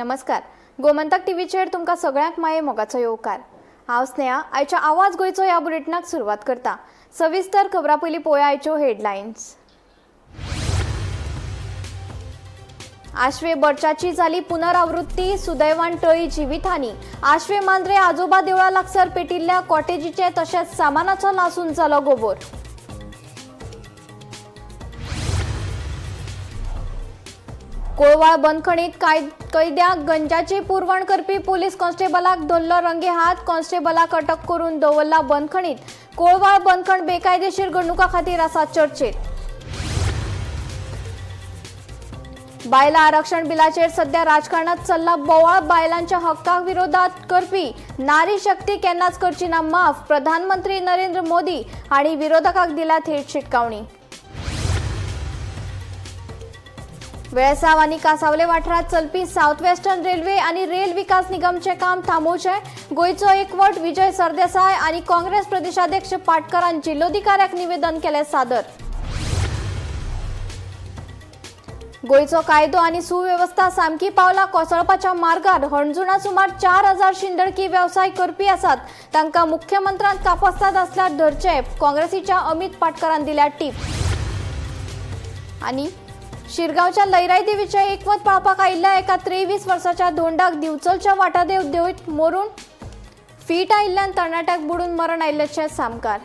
नमस्कार, गोमंतक टीव्हीचेर तुमकां सगळ्यांक माये मोगाचो येवकार. हांव स्नेहा आयच्या आवाज गोंयचो ह्या बुलेटिनाक सुरवात करता. सविस्तर खबरां पयलीं पळोवया आयच्यो हेडलायन्स. आश्वे बर्चाची जाली पुनरावृत्ती, सुदैवान टळी जिवितहानी. आश्वे मांद्रे आजोबा देवळा लागसर पेटिल्ल्या कॉटेजीचे तशेंच सामानाचो लासून जालो गोबोर. कोळवाळ बंदखणीत कैद्यांक गंजाची पुरवण करपी पोलीस कॉन्स्टेबलाक धरलो रंगे हात. कॉन्स्टेबलाक अटक करून दवरला बंदखणीत. कोळवाळ बंदखण बेकायदेशीर घडणुका खातीर आसा चर्चेत. बायलां आरक्षण बिलाचेर सध्या राजकारणात चल्ला बोवाळ. बायलांच्या हक्काक विरोधात करपी नारी शक्ती केन्नाच करची ना माफ. प्रधानमंत्री नरेंद्र मोदी हांणी विरोधकांक दिल्या थेट शिटकावणी. वेळसाव आनी कासावले वाठारांत चलपी सावथ वेस्टर्न रेल्वे आनी रेल विकास निगमचें काम थांबोवचें. गोंयचो एकवट विजय सरदेसाय आनी काँग्रेस प्रदेशाध्यक्ष पाटकरान जिल्लोधिकाऱ्याक निवेदन केलें सादर. गोंयचो कायदो आनी सुवेवस्था सामकी पावला कोसळपाच्या मार्गार. हणजुणा सुमार 4000 शिंदळकी वेवसाय करपी आसात, तांकां मुख्यमंत्र्यान कापस्ताद आसल्यार धरचे. काँग्रेसीच्या अमित पाटकरान दिल्या टीप. आनी शिरगांवच्या लयराई देवीच्या एकमत पाळपाक आयिल्ल्या एका 23 वर्साच्या धोंडाक दिवचलच्या वाटादेव देवत मरून फीट आयिल्ल्यान तरणाट्याक बुडून मरण आयिल्ल्याचे सामकार.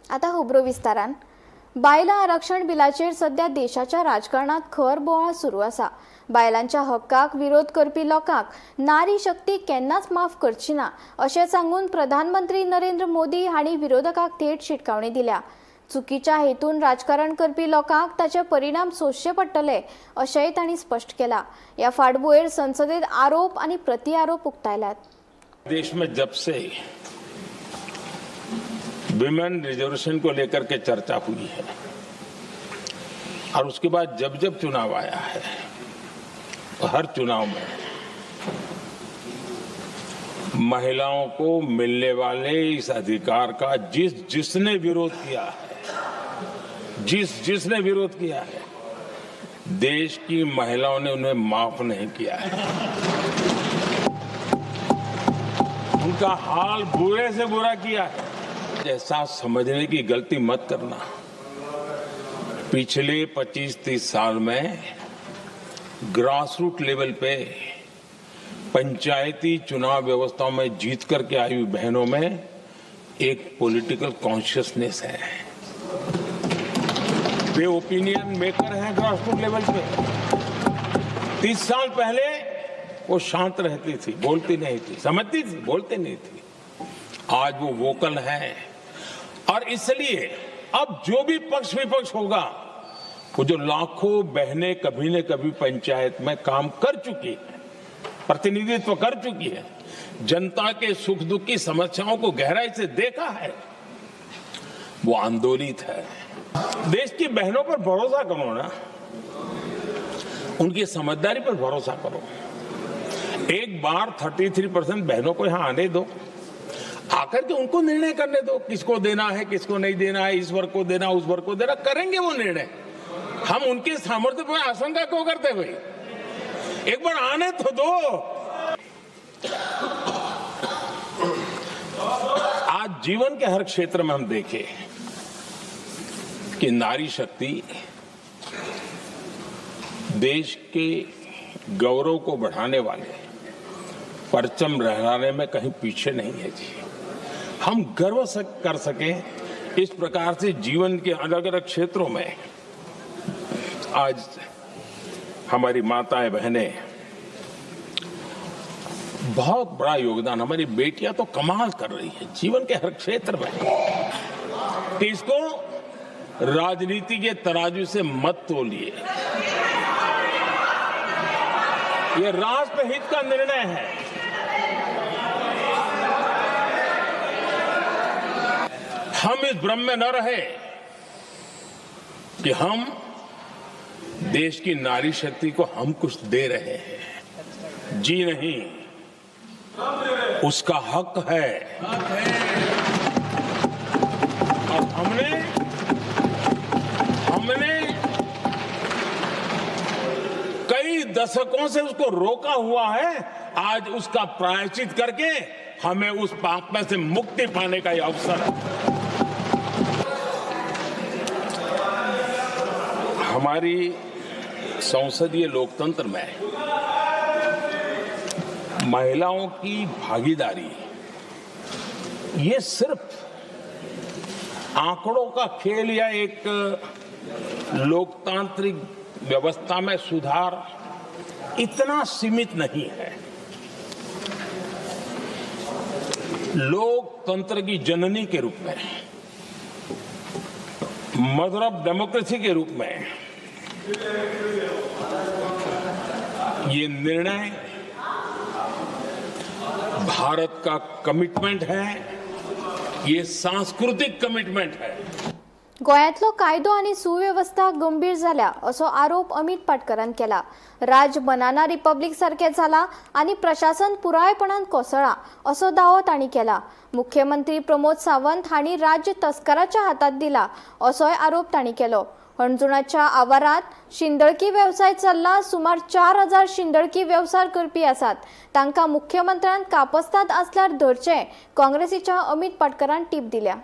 आता खबरो विस्तारान. बायलां आरक्षण बिलाचेर सध्या देशाच्या राजकारणात खर बोवाळ सुरू आसा. बायलांच्या हक्काक विरोध करपी लोकांक नारी शक्ती केन्नाच माफ करची ना अशें सांगून प्रधानमंत्री नरेंद्र मोदी हांणी विरोधकांक थेट शिटकावणी दिल्या. चुकीच्या हेतून राजकारण करपी लोकांक ताचे परिणाम सोंसचे पडटले अशेंय तांणी स्पश्ट केला. ह्या फाटभुंयेर संसदेत आरोप आनी प्रतिआरोप उक्तायल्यात. देश में जब से विमेन रिजर्वेशन को लेकर के चर्चा हुई है और उसके बाद जब जब चुनाव आया है, हर चुनाव में महिलाओं को मिलने वाले इस अधिकार का जिस जिसने विरोध किया है, जिस जिसने विरोध किया है, देश की महिलाओं ने उन्हें माफ नहीं किया है. उनका हाल बुरे से बुरा किया है. ऐसा समझने की गलती मत करना. पिछले 25-30 साल में ग्रासरूट लेवल पे पंचायती चुनाव व्यवस्थाओं में जीत करके आई हुई बहनों में एक पॉलिटिकल कॉन्शियसनेस है. वे ओपिनियन मेकर हैं ग्रासरूट लेवल पे. 30 साल पहले वो शांत रहती थी, बोलती नहीं थी, समझती थी, बोलती नहीं थी. आज वो वोकल है और इसलिए अब जो भी पक्ष विपक्ष होगा, वो जो लाखों बहनें कभी न कभी पंचायत में काम कर चुकी है, प्रतिनिधित्व कर चुकी है, जनता के सुख दुख की समस्याओं को गहराई से देखा है, वो आंदोलित है. देश की बहनों पर भरोसा करो ना, उनकी समझदारी पर भरोसा करो. एक बार 33% बहनों को यहां आने दो, आकर के उनको निर्णय करने दो, किसको देना है किसको नहीं देना है, इस वर्ग को देना उस वर्ग को देना, करेंगे वो निर्णय. हम उनके सामर्थ्य पर आशंका क्यों करते भाई? एक बार आने तो दो. आज जीवन के हर क्षेत्र में हम देखें कि नारी शक्ति देश के गौरव को बढ़ाने वाले परचम लहराने में कहीं पीछे नहीं है जी. हम गर्व कर सकें इस प्रकार से जीवन के अलग अलग क्षेत्रों में आज हमारी माताएं बहनें बहुत बड़ा योगदान, हमारी बेटियां तो कमाल कर रही है जीवन के हर क्षेत्र में. इसको राजनीति के तराजू से मत तोलिए. ये राष्ट्रहित का निर्णय है. हम इस भ्रम में न रहे कि हम देश की नारी शक्ति को हम कुछ दे रहे हैं. जी नहीं, उसका हक है. और हमने हमने दशकों से उसको रोका हुआ है, आज उसका प्रायश्चित करके हमें उस पाप में से मुक्ति पाने का यह अवसर है। हमारी संसदीय लोकतंत्र में महिलाओं की भागीदारी ये सिर्फ आंकड़ों का खेल या एक लोकतांत्रिक व्यवस्था में सुधार इतना सीमित नहीं है। लोकतंत्र की जननी के रूप में, मदर ऑफ डेमोक्रेसी के रूप में ये निर्णय भारत का कमिटमेंट है, ये सांस्कृतिक कमिटमेंट है। गोंयांतलो कायदो आनी सुवेवस्था गंभीर जाल्या असो आरोप अमित पाटकरान केला। राज्य बनाना रिपब्लिक सारकें जाला आनी प्रशासन पुरायपणान कोसळ्ळां असो दावो तांणी केला। मुख्यमंत्री प्रमोद सावंत हांणी राज्य तस्कराच्या हातांत दिला असोय आरोप तांणी केलो। हणजुणाच्या आवारांत शिंदळकी वेवसाय चल्ला। सुमार 4000 शिंदळकी वेवसाय करपी आसात, तांकां मुख्यमंत्र्यान कापस्ताद आसल्यार धरचें, काँग्रेसीच्या अमित पाटकरान टीप दिल्या।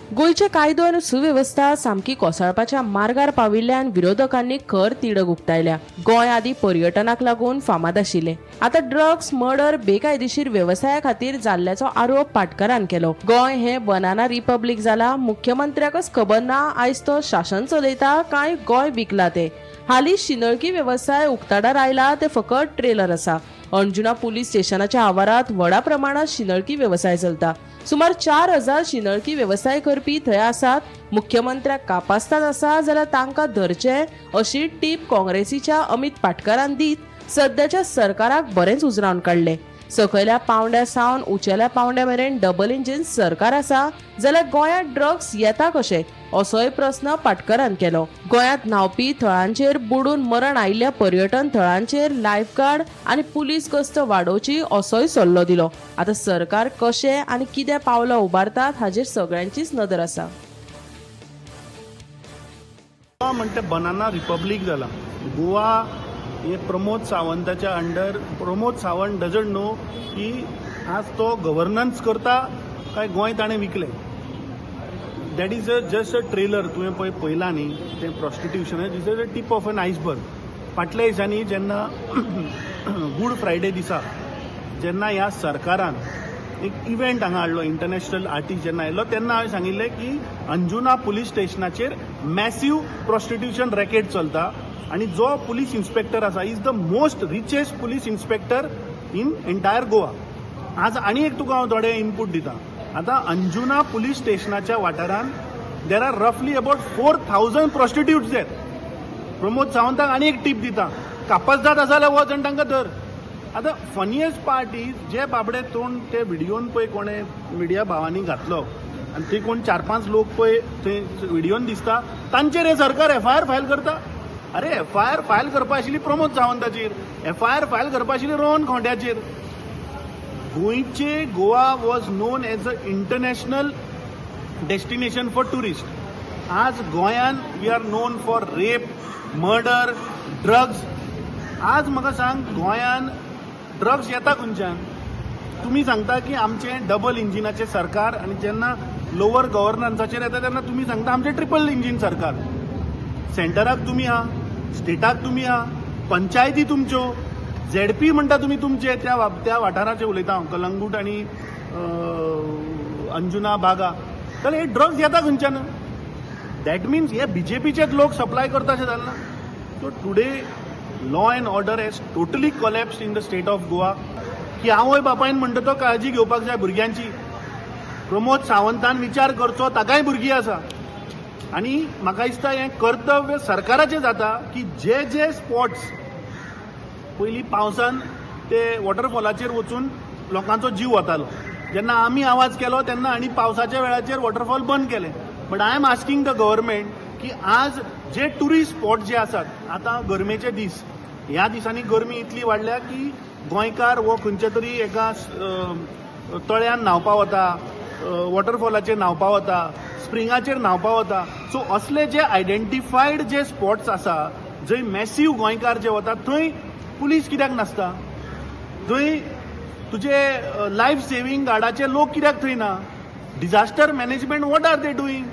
गोंयचे कायदो आनी सुवेवस्था सामकी कोसळपाच्या मार्गार पाविल्ल्यान विरोधकांनी खर तिडक उक्तायल्या। गोंय आदी पर्यटनाक लागून फामाद आशिल्लें, आतां ड्रग्स, मर्डर, बेकायदेशीर वेवसाया खातीर जाल्ल्याचो आरोप पाटकरान केलो। गोंय हे बनाना रिपब्लिक जाला, मुख्यमंत्र्याकच खबर ना आयज तो शासन चलयता काय गोंय विकला ते। हालीं शिंदळकी वेवसाय उक्ताडार आयला ते फकत ट्रेलर आसा। अंजुना पुलीस स्टेशनाच्या आवारात व्हडा प्रमाणात शिंदळकी वेवसाय चलता। सुमार 4000 शिंदळकी वेवसाय करपी थंय आसात। मुख्यमंत्र्याक कापास्ताद आसा जाल्यार तांकां धरचे अशी टीप काँग्रेसीच्या अमित पाटकरान दीत सद्याच्या सरकाराक बरेंच उजरावन काडलें। सकयल्या पावंड्या सावन उंचेल्या पावंड्या मेरेन डबल इंजिन सरकार आसा जाल्यार गोंयांत ड्रग्स येता कशें असोय प्रस्न पाटकरान केलो। गोंयांत न्हांवपी थळांचेर बुडून मरण आयिल्ल्या पर्यटन थळांचेर लायफगार्ड आनी पुलीस गस्त वाडोवची असोय सल्लो दिलो। आतां सरकार कशें आनी कितें पावलां उबारतात हाचेर सगळ्यांचीच नदर आसा। गोवा म्हणटा बनाना रिपब्लिक जाला। गोवा हे Pramod सावंताच्या under, Pramod Sawant doesn't know की आज तो गव्हर्नन्स करता काय गोंय ताणें विकलें। That is a just a trailer. तुवें पळय पळयलां न्ही तें prostitution is a tip of an iceberg. फाटल्या दिसांनी जेन्ना गूड फ्रायडे दिसा जेन्ना ह्या सरकारान एक इव्हेंट हांगा हाडलो, इंटरनॅशनल आर्टिस्ट जेन्ना आयलो तेन्ना हांवें सांगिल्लें की अंजुना पुलीस स्टेशनाचेर मॅसीव प्रॉस्टिट्युशन रॅकेट चलता आनी जो पुलीस इन्स्पेक्टर आसा is the most richest police inspector in entire Goa. आज आनी एक तुका हांव थोडे इनपूट दिता। आतां अंजुना पुलीस स्टेशनाच्या वाठारान there are रफली अबाउट 4000 प्रॉस्टिट्यूट्स there. Pramod सावंताक आनी एक टीप दिता, कापसदाद आसा जाल्यार वच आनी तांकां धर। आतां फनिएस्ट पार्ट is जे बाबडे तोंड ते व्हिडियोन पळय कोणें मिडिया भावांनी घातलो आनी ते कोण 4-5 लोक पळय थंय व्हिडियोन दिसता तांचेर हे सरकार एफआयआर फायल करता। अरे एफआयआर फायल करपा आशिल्ली प्रमोद सावंताचेर, एफआयआर फायल करपा आशिल्ली रोहन खोंट्याचेर। गोंयचे Goa was known as a international destination for tourist. आज गोंयान we are known for rape, murder, drugs. आज म्हाका सांग गोंयान ड्रग्स येता खंयच्यान? तुमी सांगता की आमचें डबल इंजिनाचें सरकार आनी जेन्ना लोवर गव्हर्नन्साचेर येता तेन्ना तुमी सांगता आमचें ट्रिपल इंजीन सरकार। सेंटराक तुमी आहा, स्टेटाक तुमी आहा, पंचायती तुमच्यो, झेडपी म्हणटा तुमी तुमचे त्या वाठाराचे उलयता हांव, कलंगूट आनी अंजुना बागा। जाल्यार हे ड्रग्स येता खंयच्यान? That means हे बीजेपीचेच लोक सप्लाय करता अशें जालें ना। So today law and order has totally collapsed in the state of Goa. की आवय बापायन म्हणटा तो काळजी घेवपाक जाय भुरग्यांची। प्रमोद सावंतान विचार करचो, ताकाय भुरगीं आसा आनी म्हाका दिसता हें कर्तव्य सरकाराचें जाता की जे जे स्पॉट्स पयलीं पावसान ते वॉटरफॉलाचेर वचून लोकांचो जीव वतालो, जेन्ना आमी आवाज केलो तेन्ना आनी पावसाच्या वेळाचेर वॉटरफॉल बंद केले। But I am asking the government की आज जे ट्युरिस्ट स्पॉट जे आसात, आतां गरमेचे दीस, ह्या दिसांनी गरमी इतली वाडल्या की गोंयकार हो खंयच्या तरी एका तळ्यान न्हांवपा वता, वॉटरफॉलाचेर न्हांवपा वता, स्प्रिंगाचेर न्हांवपा वता. सो असले जे आयडेंटिफायड जे स्पॉट्स आसा जंय मॅसीव गोंयकार जे वता थंय पुलीस कित्याक नासता? थंय तुजे लायफ सेवींग गार्डाचे लोक कित्याक थंय ना? Disaster management, what are they doing?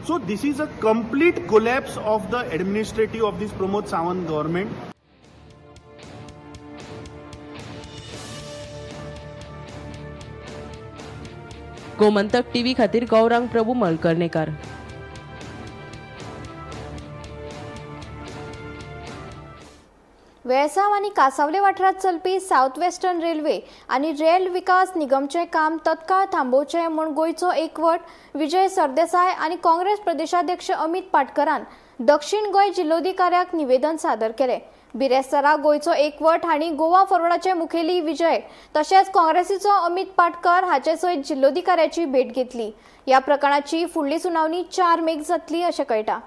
So this is a complete collapse of the administrative of this Pramod Sawant government. Gomantak TV खातीर गौरांग प्रभू मलकर्णेकार. वेळसांव आनी कासावले वाठारांत चलपी सावथ वेस्टर्न रेल्वे आनी रेल विकास निगमचें काम तत्काळ थांबोवचें म्हूण गोंयचो एकवट विजय सरदेसाय आनी काँग्रेस प्रदेशाध्यक्ष अमित पाटकरान दक्षिण गोंय जिल्लोधिकाऱ्याक निवेदन सादर केलें. बिरेस्तारा गोंयचो एकवट हांणी गोवा फॉरवर्डाचे मुखेली विजय तशेंच काँग्रेसीचो अमित पाटकर हाचे सयत जिल्लोधिकाऱ्याची भेट घेतली. ह्या प्रकरणाची फुडली सुनावणी 4 मेक जातली अशें कळटा.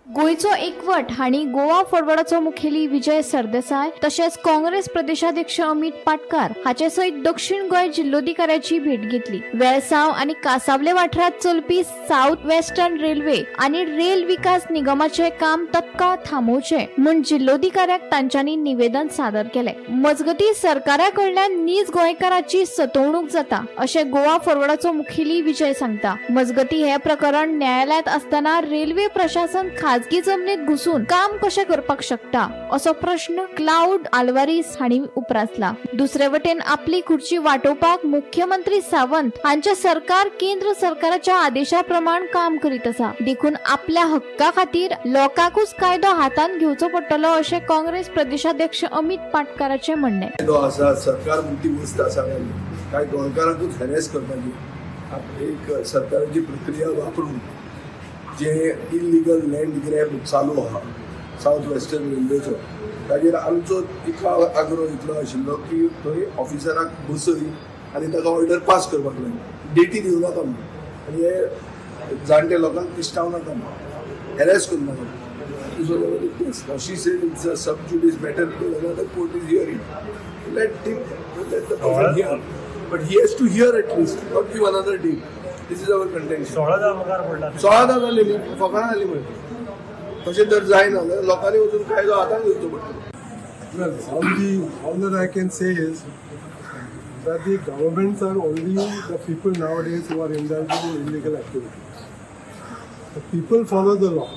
गोंयचो एकवट हांणी गोवा फॉरवर्डाचो मुखेली विजय सरदेसाय तशेंच काँग्रेस प्रदेशाध्यक्ष अमित पाटकार हाचे सयत दक्षिण गोंय जिल्लोधिकाऱ्याची भेट घेतली. वेळसांव आनी कासावले वाठारांत चलपी सावथ वेस्टर्न रेल्वे आनी रेल विकास निगमाचें काम तत्काळ थांबोवचें म्हूण जिल्लोधिकाऱ्याक तांच्यांनी निवेदन सादर केलें. मजगतीं सरकारा कडल्यान नीज गोंयकाराची सतवणूक जाता अशें गोवा फॉरवर्डाचो मुखेली विजय सांगता. मजगतीं हें प्रकरण न्यायालयांत आसतना रेल्वे प्रशासन खाजगी जमनीत घुसून काम कशें करपाक शकता असो प्रश्न क्लाउड आल्वारीस हांणी उप्रासला. दुसरे वटेन आपली खुर्ची वाटोवपाक मुख्यमंत्री सावंत हांचे सरकार केंद्र सरकाराच्या आदेशा प्रमाण काम करीत आसा, देखून आपल्या हक्का खातीर लोकांकूच कायदो हातांत घेवचो पडटलो अशें काँग्रेस प्रदेशाध्यक्ष अमित पाटकाराचें म्हणणें. कायदो आसा, सरकार म्हणटी वस्त आसा काय गोंयकारांकूच हॅरेस करपाची एक सरकाराची प्रक्रिया वापरून जे इलिगल लँड ग्रॅब चालू आहा सावथ वेस्टर्न रेल्वेचो, ताजेर आमचो इतलो आग्रो इतलो आशिल्लो की थंय ऑफिसराक बसय आनी ताका ऑर्डर पास करपाक लाय, डेटी दिवं नाका म्हणून, आनी हे जाणटे लोकांक तिश्ठावं नाका म्हणून, हॅरेस करूं नाका म्हणून. So there was a case. Now she said it's a sub judice matter because another court is hearing. Let him, let the person hear. But he has to hear at least, not give another date. This is our contention. 16 मुखार पडला. 16 जाली न्ही, फकाणां जाली मरे. तशें जर जायना जाल्यार लोकांनी वचून कायदो हातांत घेवचो पडटलो. Well, all that I can say is that the governments are only the people nowadays who are indulging in illegal activities. The people follow the law.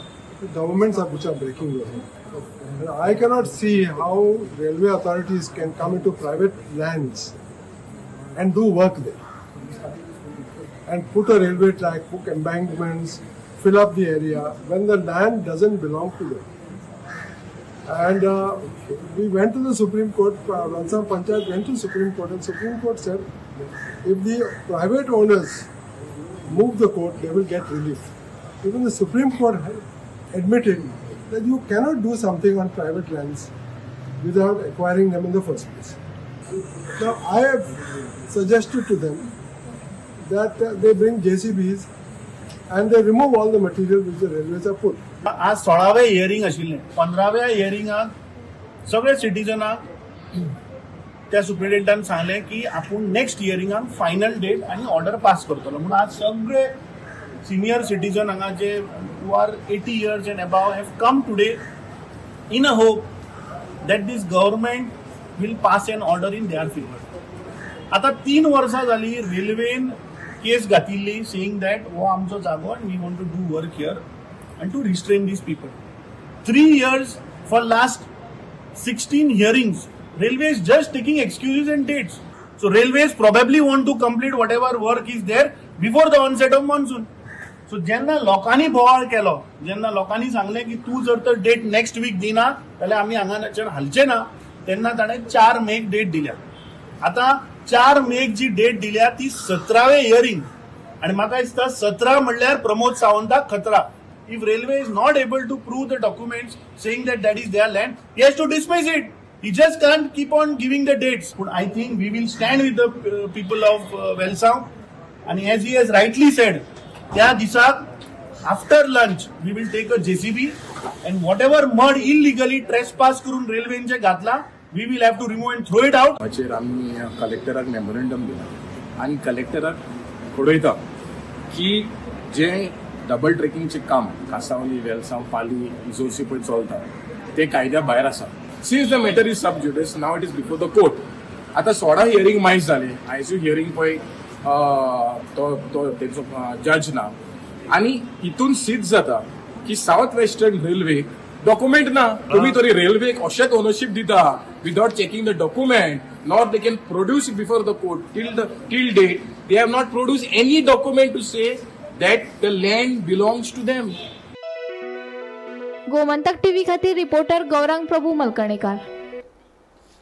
The governments are which are breaking the law. And I cannot see how railway authorities can come into private lands and do work there and put a railway track, put embankments, fill up the area when the land doesn't belong to them. And we went to the Supreme Court, Velsao Panchayat went to Supreme Court, and Supreme Court said if the private owners move the court, they will get relief. Even the Supreme Court admitted that you cannot do something on private lands without acquiring them in the first place. Now, I have suggested to them that they bring JCBs and they remove all the material which the railways have put. आज 16वें hearing आशिल्लें. 15व्या हियरिंगाक सगळे सिटीजनाक त्या सुप्रिटेंडान सांगलें की आपूण next हियरिंगाक final date आनी order pass करतलो म्हणून. आज सगळे सिनियर सिटीजन हांगा जे who are 80 years and above have come today in a hope that this government will pass an order in their favour. आतां 3 वर्सां जाली रेल्वेन केस घातिल्ली सेईंग that हो आमचो जागो आनी we want to do work here and to restrain these people. 3 years, for last 16 hearings, railway is just taking excuses and dates. So railways probably want to complete whatever work is there before the onset of monsoon. So जेन्ना लोकांनी बोवाळ केलो, जेन्ना लोकांनी सांगलें की तूं जर तर डेट नेक्स्ट वीक दिना जाल्यार आमी हांगाच्यान हालचे ना, तेन्ना ताणें 4 मेक डेट दिल्या. आतां 4 मेक जी डेट दिल्या ती 17वें हियरींग, आनी म्हाका दिसता 17 म्हणल्यार प्रमोद सावंताक खतरा. If railway is not able to prove the documents saying that that is their land, he has to dismiss it. He just can't keep on giving the dates. But I think we will stand with the people of Velsao. And as he has rightly said, त्या दिसाक after lunch we will take a JCB and whatever mud illegally trespass करून रेल्वेन जे घातला, we will have to remove and throw it out. हाचेर आमी कलेक्टराक memorandum दिला आनी कलेक्टराक उडयता की जे डबल ट्रेकिंगचें काम कासावली, वेलसांव, पाली, इजोर्सी पळय चलता ते कायद्या भायर आसा. Since the matter is sub judice, now it is before the court. आतां 16 हियरींग मायज जाले. आयजूय हियरींग पळय तो तो तेंचो जज ना आनी हितून सिद्ध जाता की सावथ वेस्टर्न रेल्वेक डॉक्युमेंट ना. तुम्ही तरी रेल्वेक अशेंच ओनरशीप दिता without checking the document, nor they can produce before the court. Till date they have not produce any document to say that the land belongs to them. Gomantak TV खातीर reporter Gaurang Prabhu मलकणेकार.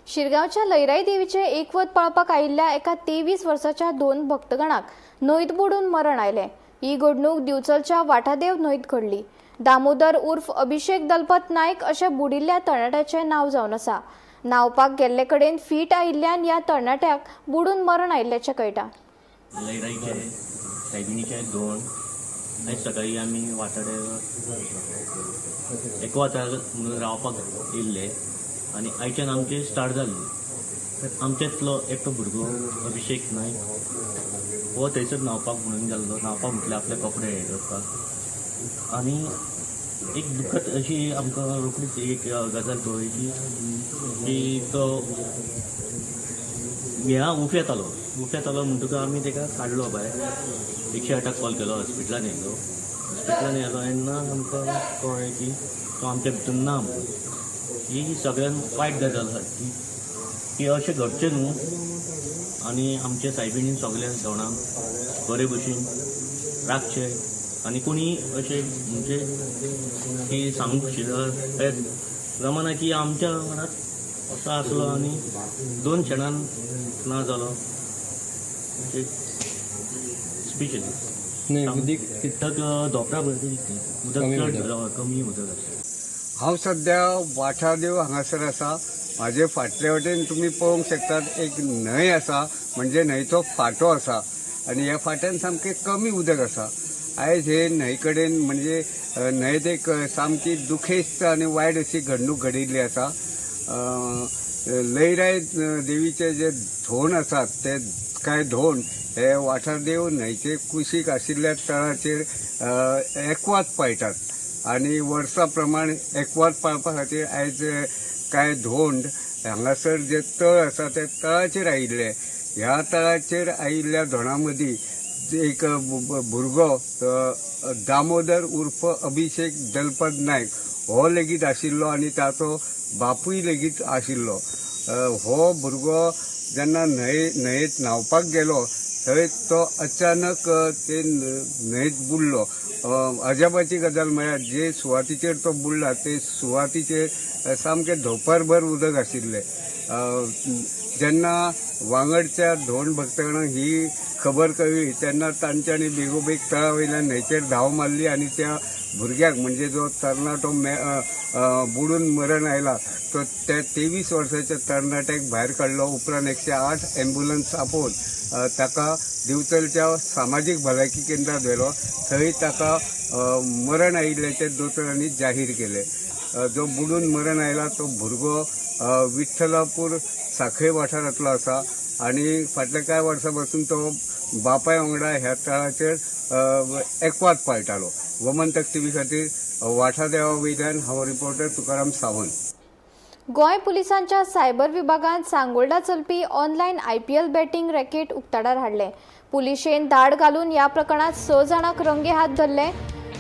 शिरगांवच्या लयराई देवीचे एकवत पाळपाक आयिल्ल्या एका 23 वर्साच्या 2 भक्तगणाक न्हंयत बुडून मरण आयलें. ही घडणूक दिवचलच्या वाठादेव न्हंयत घडली. दामोदर उर्फ अभिषेक दलपत नायक अशें बुडिल्ल्या तरणाट्याचें नांव जावन आसा. न्हावपाक गेल्ले कडेन फीट आयिल्ल्यान ह्या तरणाट्याक बुडून मरण आयिल्ल्याचें कळटा. लयराईचे सायबिणीचे दोन आयज सकाळी आमी वाठार एकवतार म्हणून रावपाक येयल्ले आनी आयच्यान आमचे स्टार्ट जाल्ले. आमच्यांतलो एकटो भुरगो अभिषेक नायक हो थंयसर न्हांवपाक म्हणून गेल्लो. न्हांवपाक म्हटल्यार आपले कपडे हे करपाक. आनी एक दुखद अशी आमकां रोखडीच एक गजाल कळ्ळी की तो ह्या उफेतालो. उफेतालो म्हणटकच आमी ताका काडलो भायर. 108 कॉल केलो, हॉस्पिटलान येयलो. हॉस्पिटलान येयलो तेन्ना आमकां कळ्ळें की तो आमच्या भितर ना म्हणून. ही सगळ्यान वायट गजाल आसा की अशें घडचें न्हू. आनी आमच्या सायबिणीन सगल्या जाणांक बरे भशेन राखचें आनी कोणी अशें म्हणजे की सांगूंक जमाना की आमच्या वांगडाच असो आसलो आनी 2 क्षणान ना जालो. स्पीच उदक धोपरा उदक चड कमी उदक आसता. हांव सद्या वाठादेव हांगासर आसा. म्हाजे फाटले वटेन तुमी पळोवंक शकतात एक न्हंय आसा, म्हणजे न्हंयचो फांटो आसा आनी ह्या फांट्यान सामकें कमी उदक आसा. आयज हे न्हंय कडेन म्हणजे न्हंयेत एक सामकी दुखेस्त आनी वायट अशी घडणूक घडिल्ली आसा. लयराय देवीचे जे धोंड आसात ते कांय धोंड हे वाठारदेव न्हंयचे कुशीक आशिल्ल्या तळाचेर एकवात पाळटात आनी वर्सा प्रमाण एकवात पाळपा खातीर आयज कांय धोंड हांगासर जे तळ आसा ते तळाचेर आयिल्ले. ह्या तळाचेर आयिल्ल्या धोंडा मदीं एक भुरगो दामोदर उर्फ अभिषेक दलपत नायक हो लेगीत आशिल्लो आनी ताचो बापूय लेगीत आशिल्लो. हो भुरगो जेन्ना न्हंयेत न्हांवपाक गेलो थंय तो अचानक ते न्हंयेत बुडलो. अजापाची गजाल म्हळ्यार जे सुवातीचेर तो बुडला ते सुवातीचेर सामकें धोंपरभर उदक आशिल्लें. जेन्ना वांगडच्या धोंड भक्तगणांक ही खबर कळ्ळी तेन्ना तांच्यांनी बेगोबेग तळा वयल्यान न्हंयचेर धांव मारली आनी त्या भुरग्याक म्हणजे जो तरणाटो बुडून मरण आयला तो त्या 23 वर्साच्या तरणाट्याक भायर काडलो. उपरांत 108 एम्ब्युलन्स आपोवन ताका दिवचलच्या सामाजीक भलायकी केंद्रात व्हेलो. थंय ताका मरण आयिल्ल्याचें दोतोरांनी जाहीर केलें. जो बुडून मरण आयला तो भुरगो विठ्ठलापूर साखळे वाठारांतलो आसा आनी फाटल्या कांय वर्सां पासून तो बापाय वांगडा ह्या तळाचेर एकवात पाळटालो. गोमंतक टीव्ही खातीर वाठादेवा वयल्यान हांव रिपोर्टर तुकाराम सावंत. गोंय पुलिसांच्या सायबर विभागान सांगोल्डा चलपी ऑनलायन IPL batting racket उक्ताडार हाडलें. पुलिशेन धाड घालून ह्या प्रकरणात 6 जाणांक रंगे हात धरले.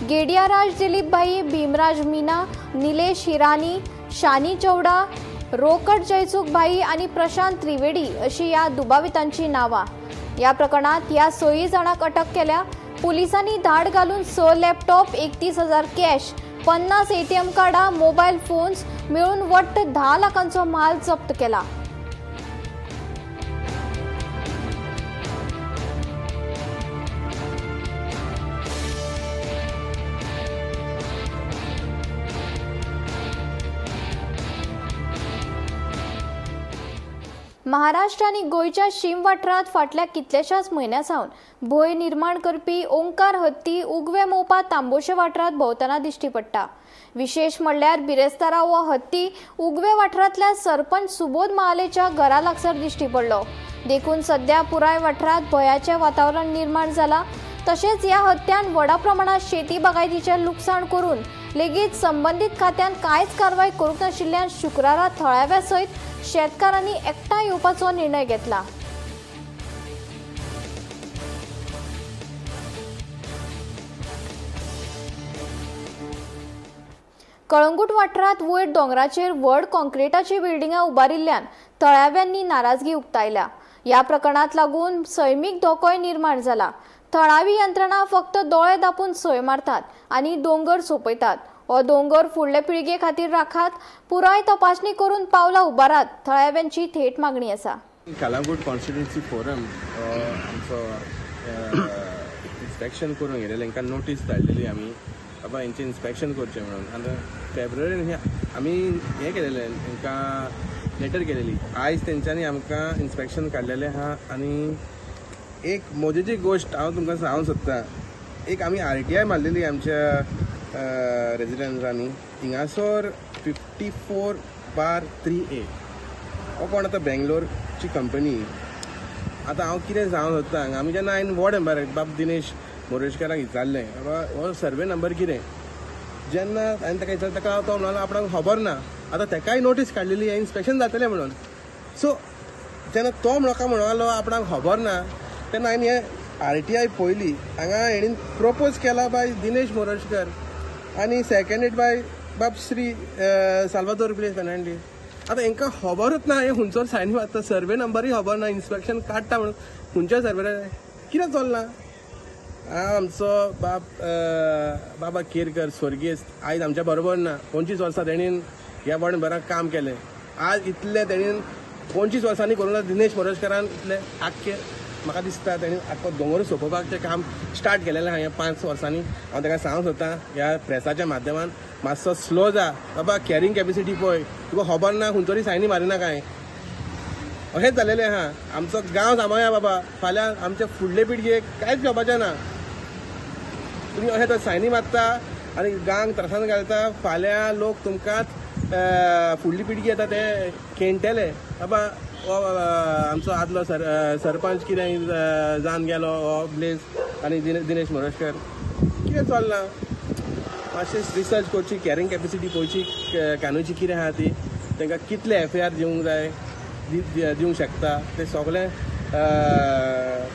गेडियाराज दिलीप भाई, भीमराज मीना, निलेश हिरानी, शानी चौडा, रोकड जयचूक भाई आनी प्रशांत त्रिवेडी अशी ह्या दुबावितांची नांवां. ह्या प्रकरणात ह्या 6 जाणांक अटक केल्या. पुलिसांनी धाड घालून 6 लॅपटॉप, 31,000 कॅश, 50 ATM कार्डां, मोबायल फोन्स मेळून वट्ट 10 लाखांचो माल जप्त केला. महाराष्ट्र आनी गोंयच्या शीम वाठारांत फाटल्या कितल्याशाच म्हयन्यां सावन भंय निर्माण करपी ओंकार हत्ती उगवे मोपा तांबोशे वाठारांत भोंवतना दिश्टी पडटा. विशेश म्हणल्यार बिरेस्तारा हो हत्ती उगवे वाठारांतल्या सरपंच सुबोध महालेच्या घरा लागसार दिश्टी पडलो. देखून सध्या पुराय वाठारांत भंयाचें वातावरण निर्माण जाला. तशेंच ह्या हत्यान व्हडा प्रमाणात शेती बागायतीचें लुकसाण करून लेगीत संबंदीत खात्यान कांयच कारवाय करूंक नाशिल्ल्यान शुक्रारा थळाव्या सयत शेतकारांनी एकठांय येवपाचो निर्णय घेतला. कळंगूट वाठारांत वयर दोंगराचेर व्हड कॉन्क्रिटाची बिल्डिंगां उबारिल्ल्यान थळाव्यांनी नाराजगी उक्तायल्या. ह्या प्रकरणात लागून सैमीक धोकोय निर्माण जाला. थळावी यंत्रणा फक्त दोळे दापून सय मारतात आनी दोंगर सोंपयतात. हो दोंगर फुडले पिळगे खातीर राखात, पुराय तपासणी करून पावलां उबारात, थळाव्यांची थेट मागणी आसा. कळंगूट कॉन्स्टिट्युन्सी फोरम आमचो इन्स्पेक्शन करूंक गेलेले, तांकां नोटीस धाडलेली आमी बाबा हेंचें इन्स्पेक्शन करचें म्हणून. आनी फेब्रुवारीन आमी हें केलेलें, तांकां लेटर केलेली. आयज तेंच्यांनी आमकां इन्स्पेक्शन काडलेलें आहा. आनी एक मजेची गोश्ट हांव तुमकां सांगूंक सोदतां, एक आमी RTI मारलेली आमच्या रेजिडंट्सांनी. हिंगासर 54/3A हो कोण आतां बेंगलोरची कंपनी. आतां हांव कितें सांगूंक सोदता हांगा, आमी जेन्ना हांवें वॉर्ड मेंबराक बाब दिनेश मोरेशकाराक विचारलें बाबा हो सर्वे नंबर कितें, जेन्ना हांवें ताका विचारलें ताका तो म्हणलो आपणाक खबर ना. आतां ताकाय नोटीस काडलेली हें इन्स्पेक्शन जातलें म्हणून. सो जेन्ना तो म्हाका म्हणलो आपणाक खबर ना, तेन्ना हांवें हें RTI पळयली. हांगा हेणीन प्रपोज केला बाय दिनेश मोरजकर आनी सेकंडेड बाय बाब श्री साल्वादोर ब्लेस फेर्नांडीस. आतां हेंकां खबरूच ना हें खंयचो सायन मारता, सर्वे नंबरूय खबर ना, इन्स्पेक्शन काडटा म्हणून खंयच्या सर्वे कितें चल्लां. आमचो बाब बाबा केरकर स्वर्गेस्त आयज आमच्या बरोबर ना. 25 वर्सां तेणीन ह्या वॉर्ड मेंबराक काम केलें. आज इतलें तेणीन 25 वर्सांनी करूंक ना. दिनेश मोरजकारान इतलें आख्खें म्हाका दिसता तेणी आख्खो दोंगर सोंपोवपाचें काम स्टार्ट केलेलें आहा ह्या 5 वर्सांनी. हांव ताका सांगूंक सोदतां ह्या प्रेसाच्या माध्यमान मातसो स्लो जा बाबा, कॅरिंग कॅपेसिटी पळय, तुका खबर ना खंयचोरी तरी सायनी मारिना कांय. अशेंच जालेलें आहा. आमचो गांव सांबाळया बाबा, फाल्यां आमचे फुडले पिळगेक कांयच जावपाचें ना. तुमी अशें तर सायनी मारता आनी गांव त्रासान घालता, फाल्यां लोक तुमकांच फुडली पिळगी येता ते खेणटले बाबा हो आमचो आदलो सरपंच कितें जावन गेलो हो ब्लेस आनी दिनेश मोरजकर. कितें चल्लां, मातशें रिसर्च करची, कॅरिंग कॅपेसिटी पळोवची, कानूची कितें आहा ती, तांकां कितले FIR दिवंक जाय, दिवंक शकता ते सगळें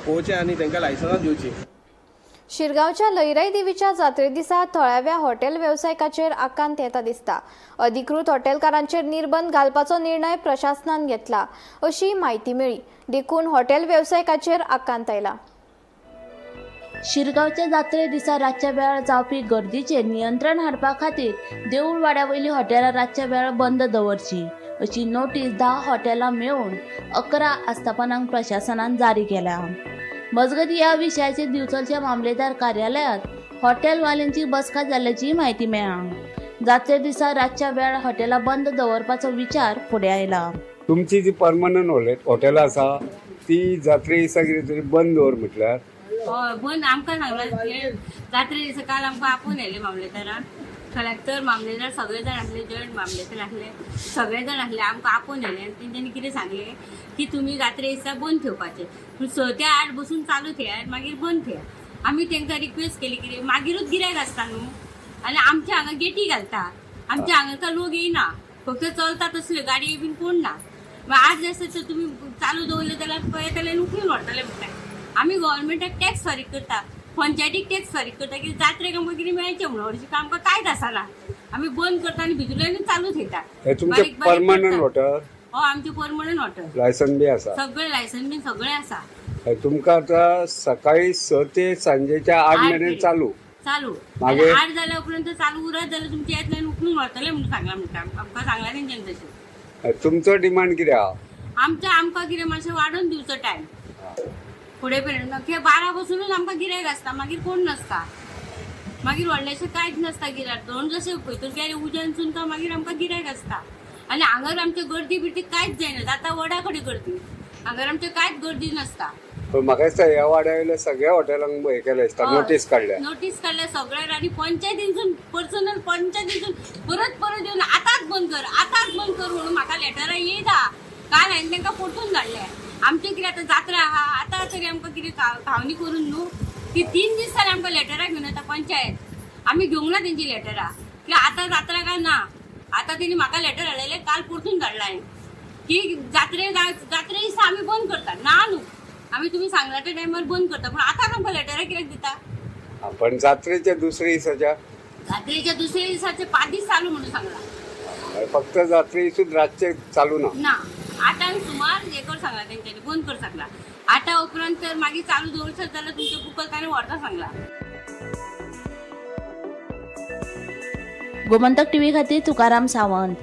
पळोवचें आनी तांकां लायसन्सां दिवचीं. शिरगांवच्या लईराई देवीच्या जात्रे दिसा थळाव्या हॉटेल वेवसायिकाचेर आकांत येता दिसता. अधिकृत हॉटेलकारांचेर निर्बंध घालपाचो निर्णय प्रशासनान घेतला अशी म्हायती मेळ्ळी, देखून हॉटेल वेवसायिकाचेर आकांत आयला. शिरगांवच्या जात्रे दिसा रातच्या वेळार जावपी गर्दीचेर नियंत्रण हाडपा खातीर देऊळवाड्या वयलीं हॉटेलां रातच्या वेळार बंद दवरची अशी नोटीस 10 हॉटेलां मेळून 11 आस्थापनांक प्रशासनान जारी केल्या. मजगतीं ह्या विशयाचेर दिवचलच्या मामलेदार कार्यालयांत हॉटेलवाल्यांची बसका जाल्ल्याची म्हायती मेळ्ळा. जात्रे दिसा रातच्या वेळार हॉटेलां बंद दवरपाचो विचार फुडें आयला. तुमची जी परमनंट हॉटेलां आसा ती जात्रे दिसा कितें तरी बंद दवर म्हटल्यार हय बंद आमकां सांगलां. जात्रे दिसा काल आमकां आपोवन येयले मामलेदारान, कलेक्टर मामलेदार सगळे जाण आसले, जॉयंट मामलेदार आसले, सगळे जाण आसले, आमकां आपोवन येयले. आनी तेंच्यांनी कितें सांगलें की तुमी जात्रे दिसा बंद ठेवपाचें, पूण 6 ते 8 बसून चालू ठेयात, मागीर बंद ठेया. आमी तांकां रिक्वेस्ट केली कितें मागीरूच गिरायक आसता न्हू, आनी आमच्या हांगा गेटी घालता, आमच्या हांगा लोक येयना, फक्त चलता तसल्यो गाडये बीन कोण ना. मागीर 8 जास्त तुमी चालू दवरले जाल्यार पळयतले आनी उखलून व्हरतले म्हणटा. आमी गव्हर्मेंटाक टॅक्स फारीक करता, पंचायतीक टॅक्स फारीक करता, की जात्रेक आमकां कितें मेळचें म्हणून. हरशीं आमकां कांयच आसना, आमी बंद करता आनी भितूरल्यान चालू थेयता. तुमचें परमनंट हॉटेल? हय, आमचें परमनंट हॉटेल. लायसन बी आसा? सगळें लायसन बीन सगळें आसा. तुमकां आतां सकाळी 6 ते सांजेच्या 8 मेरेन चालू चालू, 8 जाल्या उपरांत चालू उरत जाल्यार तुमचे येतले आनी उखलून व्हरतले म्हणून सांगलां म्हणटा आमकां, सांगलां तेंच्यांनी तशें. तुमचो डिमांड कितें आहा? आमचें आमकां कितें मातशें वाडोवन दिवचो टायम फुडें पर्यंत. 12 बसुनूच आमकां गिरायक आसता, मागीर कोण नासता, मागीर व्हडलेशें कांयच नासता गिरायक. दोन जशें खंयतरी गेले उज्यान काय मागीर आमकां गिरायक आसता. आनी हांगार आमची गर्दी बिर्दी कांयच जायना, जाता वडा कडेन गर्दी, हांगार आमचे कांयच गर्दी नासता. म्हाका दिसता ह्या वाड्या वयल्या सगळ्या हॉटेलांक हें केलें दिसता, नोटीस काडल्या. नोटीस काडल्या सगळ्यांक. आनी पंचायतीनसून पर्सनल पंचायतीनसून परत परत येवन आतांच बंद कर, आतांच बंद कर म्हणून म्हाका लेटरां येयता. काल हांवें तांकां परतून धाडलें. आमचें कितें आतां जात्रा आहा, आतां तरी आमकां कितें खावणी करून न्हू ती 3 दीस जाले आमकां लेटरां घेवन येता पंचायत, आमी घेवंक ना तेंची लेटरां की आतां जात्रा काय ना. आतां तेणी म्हाका लेटर हाडलेलें काल परतून धाडलां हांवें की जात्रे जात्रे दिसा आमी बंद करता ना न्हू, आमी तुमी सांगला त्या टायमार बंद करता, पूण आतां आमकां लेटरां कित्याक दिता? पण जात्रेच्या दुसऱ्या दिसाच्या, जात्रेच्या दुसऱ्या दिसाचे 5 दीस चालू म्हणून सांगला, फक्त जात्रे दिसूच रातचे चालू ना. ना आठांक सुमार हे कर सांगला तेंच्यांनी, बंद कर सांगला. आठा उपरांत तर मागीर चालू दवरसर जाल्यार तुमचे बुकल ताणें व्हरता सांगला. गोमंतक टीव्ही खातीर तुकाराम सावंत.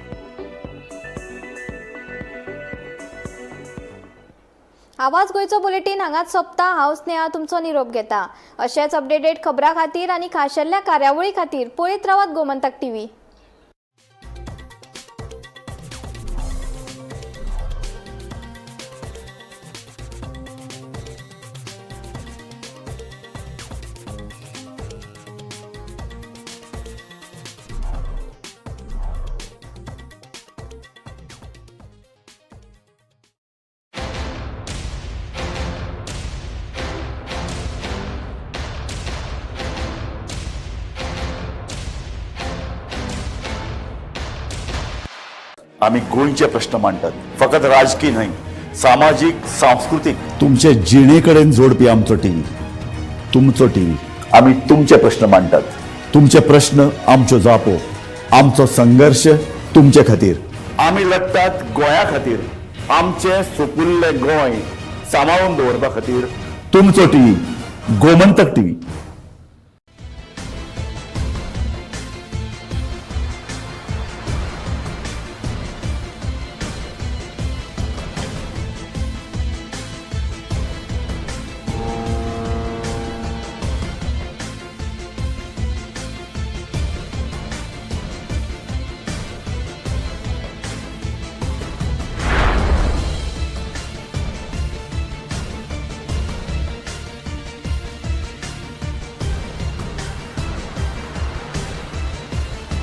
आवाज गोंयचो बुलेटीन हांगाच सोंपता. हांव स्नेहा तुमचो निरोप घेता. अशेंच अपडेटेड खबरां खातीर आनी खाशेल्या कार्यावळी खातीर पळयत रावात गोमंतक टीव्ही. आमी गोंयचे प्रश्न मांडटात, फकत राजकीय न्हय, सामाजीक, सांस्कृतीक, तुमचे जिणे कडेन जोडपी आमचो टीव्ही, तुमचो टीव्ही. आमी तुमचे प्रश्न मांडटात, तुमचे प्रश्न आमच्यो जापो, आमचो संघर्श तुमचे खातीर. आमी लढटात गोंया खातीर, आमचें सुपुल्लें गोंय सांबाळून दवरपा खातीर. तुमचो टीव्ही, गोमंतक टीव्ही.